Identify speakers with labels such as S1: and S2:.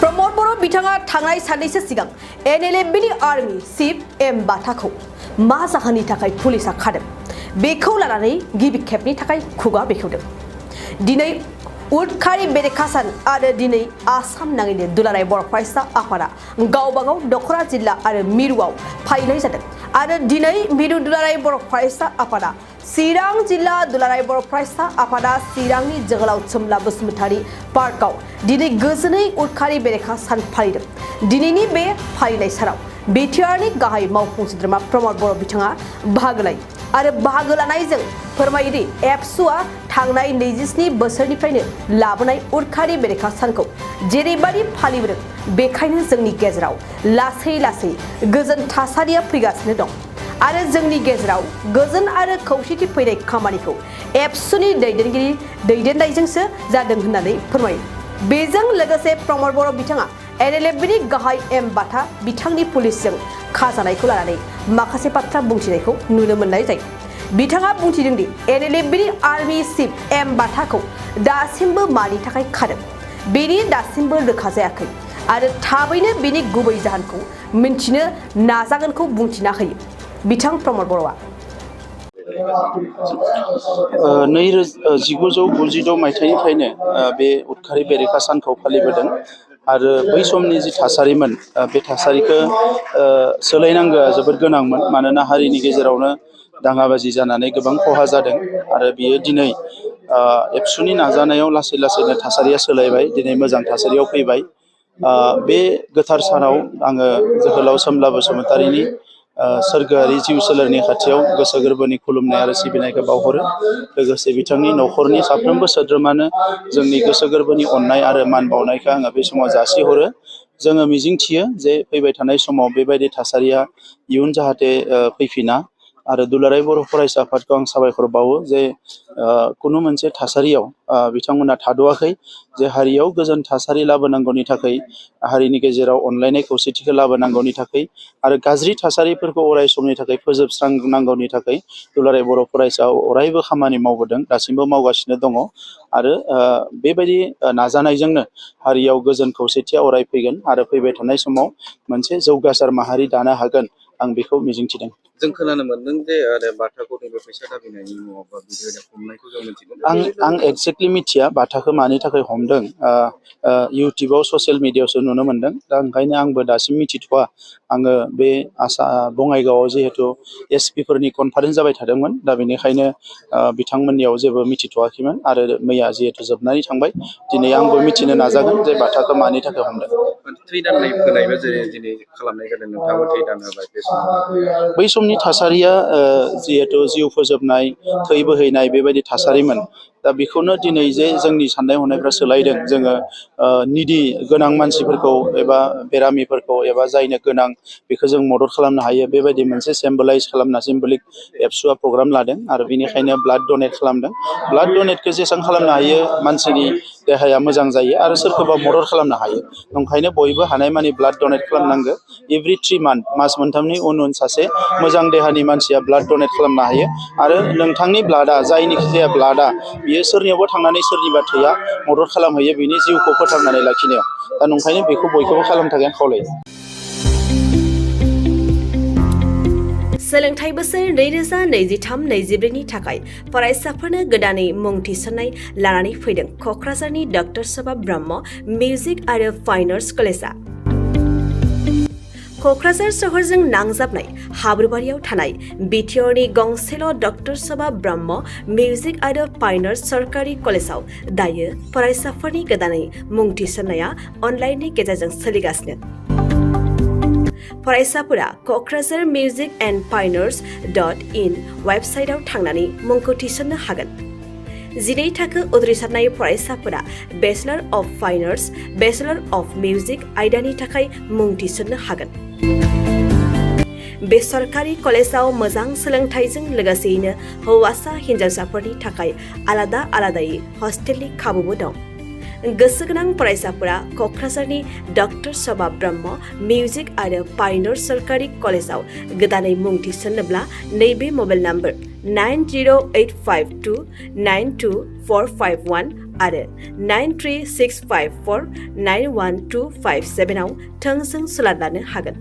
S1: प्रमोद बर' बिथाङा थांनाय साननैसो सिगां एनएलएफबिनि आर्मि चिफ एम बाथाखौ मा जाहोननि थाखाय पुलिसा खादों बेखौ लानानै गिबि खेबनि थाखाय खुगा बेखेवदों। दिनै उदखारि बेरेखा सान आरो दिनै आसाम नाङैनो दुलाराय बर' फरायसा आफादा गावबागाव दख'रा जिल्ला आरो मिरुआव फालिनाय जादों आरो दिनै मिरु दुलाराय बर' फरायसा आफादा चिरां जिल्ला दुलाराय बर' फरायसा आफादा चिरांनि जोहोलाव सोमला बसुमतारी पार्कआव दिनै गोजोनै उदखारि बेरेखा सान फालिदों। दिनैनि बे फालिनाय सानाव बिटिआरनि गाहाय मावफुं सोद्रोमा प्रमोद बर' बिथाङा बाहागो लायो आरो बाहागो लानायजों फोरमायोदि एबसुआ थांनाय 27 बोसोरनिफ्रायनो लाबोनाय उदखारि बेरेखा सानखौ जेरैबादि फालिबोदों बेखायनो जोंनि गेजेराव लासै लासै गोजोन थासारिया फैगासिनो दं आरो जोंनि गेजेराव गोजोन आरो खौसेथि फैनाय खामानिखौ एबसुनि दैदेनगिरि दैदेननायजोंसो जादों होननानै फोरमायो। बेजों लोगोसे प्रमोद बर' बिथाङा एनएलएफबिनि गाहाय एम बाथा बिथांनि पुलिसजों खाजानायखौ लानानै माखासे बाथ्रा बुंथिनायखौ नुनो मोननाय जायो। बिथाङा बुंथिदोंदि एनएलएफबिनि आर्मि चिफ एम बाथाखौ दासिमबो मानि थाखाय खादों बेनि दासिमबो रोखा जायाखै आरो थाबैनो बेनि गुबै जाहोनखौ मिन्थिनो नाजागोनखौ बुंथिना होयो। बिथां प्रमोद बर'आ
S2: 1992 मायथाइनिफ्रायनो बे उदखारि बेरेखा सानखौ फालिबोदों आरो बै समनि जि थासारिमोन बे थासारिखौ सोलायनांगौआ जोबोद गोनांमोन मानोना हारिनि गेजेरावनो दाङाबाजि जानानै गोबां खहा जादों आरो बियो दिनै एबसुनि नाजानायाव लासै लासैनो थासारिया सोलायबाय दिनै मोजां थासारियाव फैबाय। बे गोथार सानाव आङो जोहोलाव सोमला बसुमतारीनि सोरगोआरि जिउ सोलेरनि खाथियाव गोसो गोरबोनि खुलुमनाय आरो सिबिनायखौ बावहरो लोगोसे बिथांनि न'खरनि साफ्रोमबो सोद्रोमानो जोंनि गोसो गोरबोनि अननाय आरो मान बावनायखौ आङो बे समाव जासिहरो। जोङो मिजिंथियो जे फैबाय थानाय समाव बेबायदि थासारिया इयुन जाहाथे फैफिना आरो दुलाराय बर' फरायसा आफादखौ आं साबायखर बावो जे कुनु मोनसे थासारियाव बिथांमोना थाद'आखै जे हारियाव गोजोन थासारि लाबोनांगौनि थाखाय हारिनि गेजेराव अनलायनाय खौसेथिखौ लाबोनांगौनि थाखाय आरो गाज्रि थासारिफोरखौ अराय समनि थाखाय फोजोबस्रांनांगौनि थाखाय दुलाराय बर' फरायसा अरायबो खामानि मावबोदों दासिमबो मावगासिनो दङ आरो बेबायदि नाजानायजोंनो हारियाव गोजोन खौसेथिया अराय फैगोन आरो फैबाय थानाय समाव मोनसे जौगासार माहारि दानो हागोन आं बेखौ मिजिंथिदों।
S3: जों खोनानो मोनदों जे बाथाखौ नैबे फैसा दाबिनायनि मुङाव बा बिदिनो हमनायखौ जों मिथिदों।
S2: आं एक्जेक्टलि मिथिया बाथाखौ मानि थाखाय हमदों इउटुबाव ससियेल मिडियायावसो नुनो मोनदों दा ओंखायनो आंबो दासिम मिथिथ'वा। आङो बे बङाइगावआव जिहेतु एसपि फोरनि कनफारेन्स जाबाय थादोंमोन दा बेनिखायनो बिथांमोननियाव जेबो मिथिथ'वाखैमोन आरो मैया जिहेतु जोबनानै थांबाय दिनै आंबो मिथिनो नाजागोन जे बाथाखौ मानि थाखाय हमदों।
S3: थै दाननाय होनायबो जेरै दिनै खालामनाय जादों नोंथाङाबो थै दान होबाय बे समाव
S2: बै समनि थासारिया जिहेतु जिउ फोजोबनाय थै बोहैनाय बेबायदि थासारिमोन दा बेखौनो दिनै जे जोंनि साननाय हनायफ्रा सोलायदों जोङो निदि गोनां मानसिफोरखौ एबा बेरामिफोरखौ एबा जायनो गोनां बेखौ जों मदद खालामनो हायो बेबायदि मोनसे सिम्बलाइज खालामना सिम्बलिक एबसुआ प्रग्राम लादों आरो बेनिखायनो ब्लाड डनेट खालामदों। ब्लाड डनेटखौ जेसेबां खालामनो हायो मानसिनि देहाया मोजां जायो आरो सोरखौबा मदद खालामनो हायो ओंखायनो बयबो हानायमानि ब्लाड डनेट खालामनांगौ। एभ्रि 3 मास मोनथामनि उन उन सासे मोजां देहानि मानसिया ब्लाड डनेट खालामनो हायो आरो नोंथांनि ब्लाडआ जायनिखि जाया ब्लाडआ बियो सोरनियावबा थांनानै सोरनिबा थैया मदद खालामहैयो बिनि जिउखौ फोथांनानै लाखिनायाव दा नंखायनो बेखौ बयखौबो खालामनो थाखाय आं खावलायो।
S1: सोलोंथाइ बोसोर 2023-24 नि थाखाय फरायसाफोरनो गोदानै मुं थिसननाय लानानै फैदों क'क्राझारनि डक्टर सभा ब्रह्म मिउजिक आरो फाइन आर्ट्स कलेजआ। क'क्राझार सहरजों नांजाबनाय हाब्रुबारियाव थानाय बिटिआरनि गंसेल' डक्टर सभा ब्रह्म मिउजिक आरो फाइन आर्ट्स सरकारि कलेजआव दायो फरायसाफोरनि गोदानै मुं थिसननाया अनलाइननि गेजेरजों सोलिगासिनो। फरायसाफोरा क'क्राझार मिउजिक एन्ड फाइन आर्ट्स.in वेबसाइटआव थांनानै मुंखौ थिसननो हागोन। 12 थाखो उथ्रिसारनाय फरायसाफोरा bachelor of fine arts, bachelor of music आयदानि थाखाय मुं थिसननो हागोन। बे सरकारि कलेजाव मोजां सोलोंथाइजों लोगोसेयैनो हौवासा हिन्जावसाफोरनि थाखाय आलादा आलादायै हस्टेलनि खाबुबो दं। गोसो गोनां फरायसाफोरा क'क्राझारनि डक्टर सभा ब्रह्म मिउजिक आरो फाइन आर्ट्स सरकारि कलेजाव गोदानै मुं थिसननोब्ला नैबे मबाइल नम्बर 9085292451 आरो 9365491257 आव थोंजों सोलाद लानो हागोन।